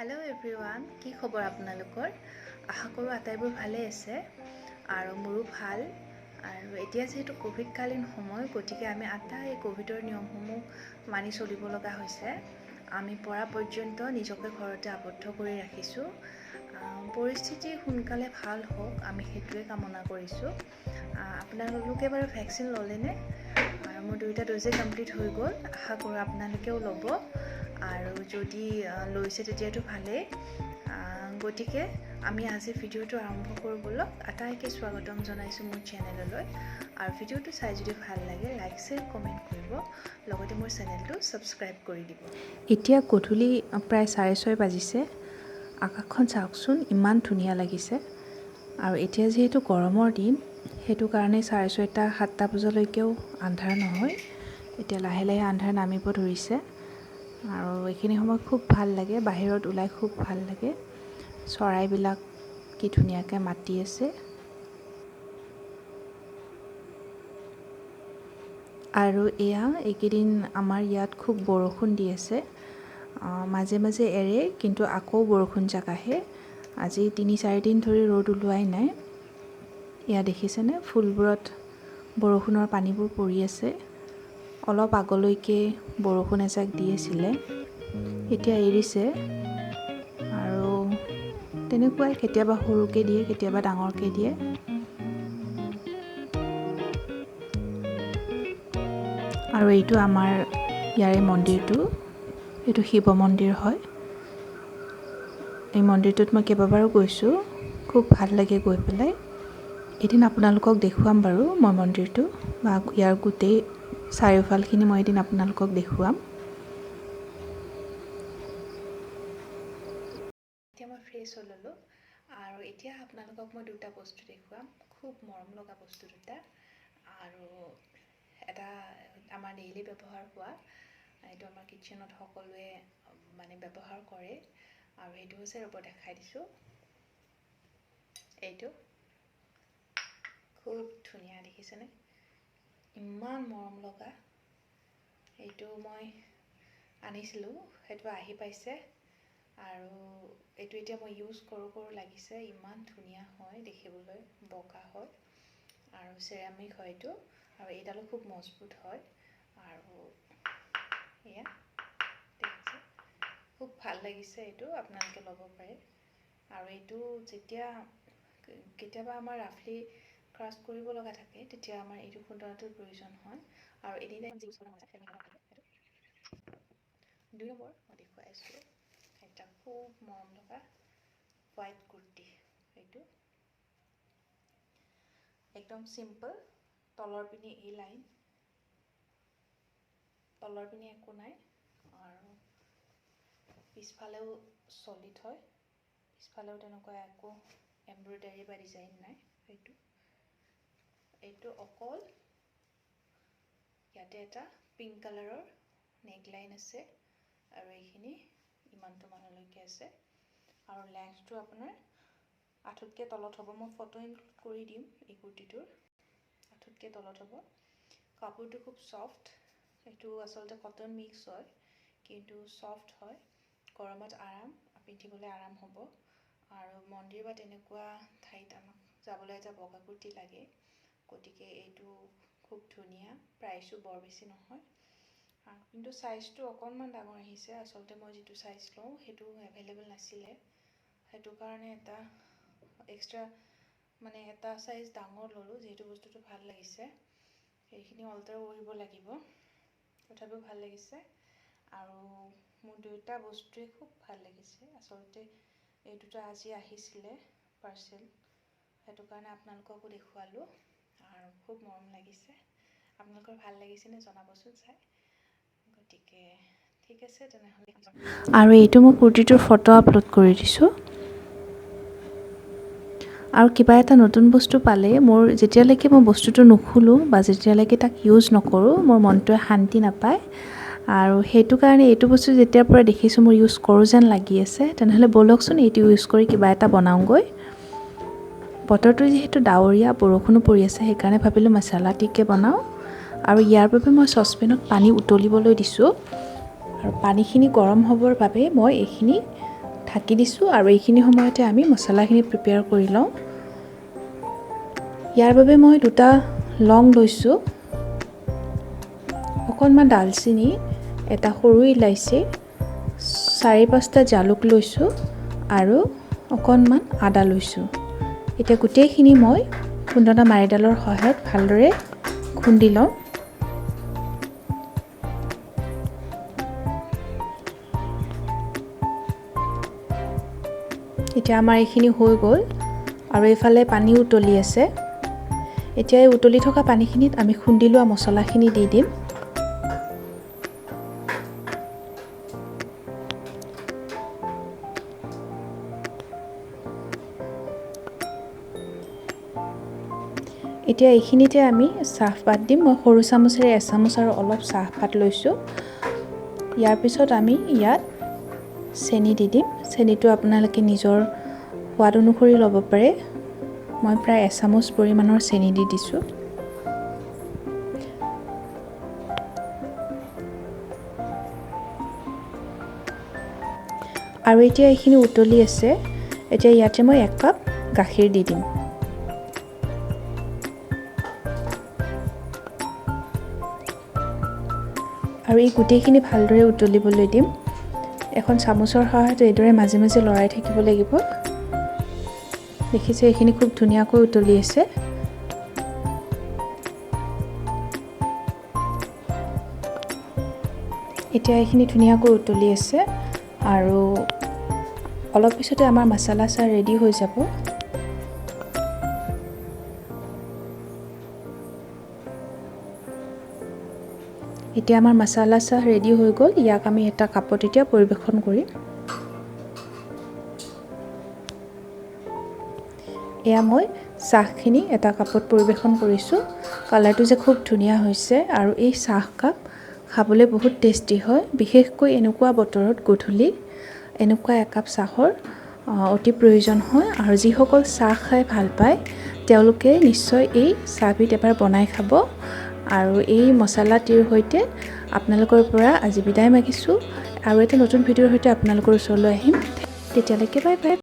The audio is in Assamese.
হেল্ল' এভৰিৱান, কি খবৰ আপোনালোকৰ? আশা কৰোঁ আটাইবোৰ ভালেই আছে আৰু মোৰো ভাল। আৰু এতিয়া যিহেতু ক'ভিডকালীন সময়, গতিকে আমি আটাই ক'ভিডৰ নিয়মসমূহ মানি চলিব লগা হৈছে। আমি পৰা পৰ্যন্ত নিজকে ঘৰতে আবদ্ধ কৰি ৰাখিছোঁ। পৰিস্থিতি সোনকালে ভাল হওক, আমি সেইটোৱে কামনা কৰিছোঁ। আপোনালোকে বাৰু ভেকচিন ল'লেনে? আৰু মোৰ দুয়োটা ড'জেই কমপ্লিট হৈ গ'ল, আশা কৰোঁ আপোনালোকেও ল'ব। আৰু যদি লৈছে তেতিয়াতো ভালেই। গতিকে আমি আজি ভিডিঅ'টো আৰম্ভ কৰোঁ ব'লক। আটাইকে স্বাগতম জনাইছোঁ মোৰ চেনেললৈ। আৰু ভিডিঅ'টো চাই যদি ভাল লাগে লাইক, শ্বেয়াৰ, কমেণ্ট কৰিব, লগতে মোৰ চেনেলটো ছাবস্ক্ৰাইব কৰি দিব। এতিয়া গধূলি প্ৰায় 6:30 বাজিছে। আকাশখন চাওকচোন, ইমান ধুনীয়া লাগিছে। আৰু এতিয়া যিহেতু গৰমৰ দিন, সেইটো কাৰণে 6:30 7টা বজালৈকেও আন্ধাৰ নহয়। এতিয়া লাহে লাহে আন্ধাৰ নামিব ধৰিছে। আৰু এইখিনি সময় খুব ভাল লাগে, বাহিৰত ওলাই খুব ভাল লাগে। চৰাইবিলাক কি ধুনীয়াকৈ মাতি আছে। আৰু এয়া এইকেইদিন আমাৰ ইয়াত খুব বৰষুণ দি আছে। মাজে মাজে এৰে, কিন্তু আকৌ বৰষুণ জাক আহে। আজি 3-4 দিন ধৰি ৰ'দ ওলোৱাই নাই। এয়া দেখিছেনে, ফুলবোৰত বৰষুণৰ পানীবোৰ পৰি আছে। অলপ আগলৈকে বৰষুণ এজাক দি আছিলে, এতিয়া এৰিছে। আৰু তেনেকুৱাই কেতিয়াবা সৰুকৈ দিয়ে, কেতিয়াবা ডাঙৰকৈ দিয়ে। আৰু এইটো আমাৰ ইয়াৰে মন্দিৰটো, এইটো শিৱ মন্দিৰ হয়। এই মন্দিৰটোত মই কেইবাবাৰো গৈছোঁ, খুব ভাল লাগে গৈ পেলাই। এদিন আপোনালোকক দেখুৱাম বাৰু মই মন্দিৰটো, বা ইয়াৰ গোটেই চাৰিওফালখিনি মই এদিন আপোনালোকক দেখুৱাম। এতিয়া মই ফ্ৰেছ হৈ ল'লোঁ আৰু এতিয়া আপোনালোকক মই দুটা বস্তু দেখুৱাম, খুব মৰম লগা বস্তু দুটা। আৰু এটা আমাৰ ডেইলি ব্যৱহাৰ হোৱা, এইটো আমাৰ কিটচেনত সকলোৱে ব্যৱহাৰ কৰে, আৰু সেইটো হৈছে, ৰ'ব দেখাই দিছোঁ, এইটো খুব ধুনীয়া, দেখিছেনে ইমান মৰম লগা। এইটো মই আনিছিলোঁ, সেইটো আহি পাইছে। আৰু এইটো এতিয়া মই ইউজ কৰোঁ কৰোঁ লাগিছে, ইমান ধুনীয়া হয় দেখিবলৈ, বগা হয় আৰু চেৰামিক হয় এইটো, আৰু এইডালো খুব মজবুত হয়। আৰু এয়া দেখিছে, খুব ভাল লাগিছে এইটো, আপোনালোকে ল'ব পাৰে। আৰু এইটো যেতিয়া কেতিয়াবা আমাৰ ৰাফলি ক্ৰাছ কৰিব লগা থাকে, তেতিয়া আমাৰ এইটো খুন্দনাটোৰ প্ৰয়োজন হয়। আৰু এনি টাইম ইউজ কৰা নহয়, 2 নম্বৰ মই দেখুৱাই আছোঁ, এটা খুব মৰম লগা হোৱাইট কুৰ্তি। এইটো একদম চিম্পল, তলৰ পিনে এই লাইন, তলৰ পিনে একো নাই, আৰু পিছফালেও চলিড হয়, পিছফালেও তেনেকুৱা একো এমব্ৰইডাৰী বা ডিজাইন নাই। এইটো অকল ইয়াতে এটা পিংক কালাৰৰ নেকলাইন আছে, আৰু এইখিনি ইমানটো মানলৈকে আছে। আৰু লেন্থটো আপোনাৰ আঁঠুতকৈ তলত হ'ব, মই ফটো ইনক্লুড কৰি দিম এই কুৰ্তিটোৰ, আঁঠুতকৈ তলত হ'ব। কাপোৰটো খুব ছফ্ট, এইটো আচলতে কটন মিক্স হয়, কিন্তু ছফ্ট হয়, গৰমত আৰাম, পিন্ধিবলৈ আৰাম হ'ব। আৰু মন্দিৰ বা তেনেকুৱা ঠাইত আমাক যাবলৈ এটা বগা কুৰ্তি লাগে, গতিকে এইটো খুব ধুনীয়া। প্ৰাইচো বৰ বেছি নহয়, কিন্তু চাইজটো অকণমান ডাঙৰ আহিছে। আচলতে মই যিটো চাইজ লওঁ সেইটো এভেইলেবল নাছিলে, সেইটো কাৰণে এটা এক্সট্ৰা এটা চাইজ ডাঙৰ ল'লোঁ, যিহেতু বস্তুটো ভাল লাগিছে। সেইখিনি অল্টাৰ কৰিব লাগিব, তথাপিও ভাল লাগিছে। আৰু মোৰ দুয়োটা বস্তুৱে খুব ভাল লাগিছে। আচলতে এই দুটা আজি আহিছিলে পাৰ্চেল, সেইটো কাৰণে আপোনালোককো দেখুৱালোঁ, আৰু খুব মৰম লাগিছে। আপোনালোকৰ ভাল লাগিছেনে জনাবচোন চাই। গতিকে ঠিক আছে তেনেহ'লে। আৰু এইটো মই কুৰ্তিটোৰ ফটো আপলোড কৰি দিছোঁ। আৰু কিবা এটা নতুন বস্তু পালে মোৰ যেতিয়ালৈকে মই বস্তুটো নুখোলোঁ বা যেতিয়ালৈকে তাক ইউজ নকৰোঁ, মোৰ মনটোৱে শান্তি নাপায়। আৰু সেইটো কাৰণে এইটো বস্তু যেতিয়াৰ পৰা দেখিছোঁ মোৰ ইউজ কৰোঁ যেন লাগি আছে। তেনেহ'লে ব'লকচোন এইটো ইউজ কৰি কিবা এটা বনাওঁগৈ। বতৰটো যিহেতু ডাৱৰীয়া, বৰষুণো পৰি আছে, সেইকাৰণে ভাবিলোঁ মছলা টিকে বনাওঁ। আৰু ইয়াৰ বাবে মই চচপেনত পানী উতলিবলৈ দিছোঁ, আৰু পানীখিনি গৰম হ'বৰ বাবে মই এইখিনি ঢাকি দিছোঁ আৰু এইখিনি সময়তে আমি মছলাখিনি প্ৰিপেয়াৰ কৰি লওঁ। ইয়াৰ বাবে মই 2টা লং লৈছোঁ, অকণমান ডালচিনি, এটা সৰু ইলাচি, 4-5টা জালুক লৈছোঁ আৰু অকণমান আদা লৈছোঁ। এতিয়া গোটেইখিনি মই খুন্দনা মাৰিডালৰ সহায়ত ভালদৰে খুন্দি ল'ম। এতিয়া আমাৰ এইখিনি হৈ গ'ল আৰু এইফালে পানী উতলি আছে। এতিয়া এই উতলি থকা পানীখিনিত আমি খুন্দি লোৱা মছলাখিনি দি দিম। এতিয়া এইখিনিতে আমি চাহপাত দিম। মই সৰু চামুচেৰে এচামুচ আৰু অলপ চাহপাত লৈছোঁ। ইয়াৰ পিছত আমি ইয়াত চেনি দি দিম। চেনিটো আপোনালোকে নিজৰ সোৱাদ অনুসৰি ল'ব পাৰে। মই প্ৰায় এচামুচ পৰিমাণৰ চেনি দি দিছোঁ। আৰু এতিয়া এইখিনি উতলি আছে। এতিয়া ইয়াতে মই 1 কাপ গাখীৰ দি দিম। আৰু এই গোটেইখিনি ভালদৰে উতলিবলৈ দিম। এখন চামুচৰ সহায়ত এইদৰে মাজে মাজে লৰাই থাকিব লাগিব। দেখিছে এইখিনি খুব ধুনীয়াকৈ উতলি আছে। এতিয়া এইখিনি ধুনীয়াকৈ উতলি আছে আৰু অলপ পিছতে আমাৰ মছলা চাহ ৰেডি হৈ যাব। এতিয়া আমাৰ মছলা চাহ ৰেডি হৈ গ'ল। ইয়াক আমি এটা কাপত এতিয়া পৰিৱেশন কৰিম। এয়া মই চাহখিনি এটা কাপত পৰিৱেশন কৰিছোঁ। কালাৰটো যে খুব ধুনীয়া হৈছে আৰু এই চাহকাপ খাবলৈ বহুত টেষ্টি হয়। বিশেষকৈ এনেকুৱা বতৰত গধূলি এনেকুৱা একাপ চাহৰ অতি প্ৰয়োজন হয়। আৰু যিসকল চাহ খাই ভাল পায় তেওঁলোকে নিশ্চয় এই চাহবিধ এবাৰ বনাই খাব। আৰু এই মছলা টিৰ সৈতে আপোনালোকৰ পৰা আজি বিদায় মাগিছোঁ আৰু এটা নতুন ভিডিঅ'ৰ সৈতে আপোনালোকৰ ওচৰলৈ আহিম। তেতিয়ালৈকে বাই বাই।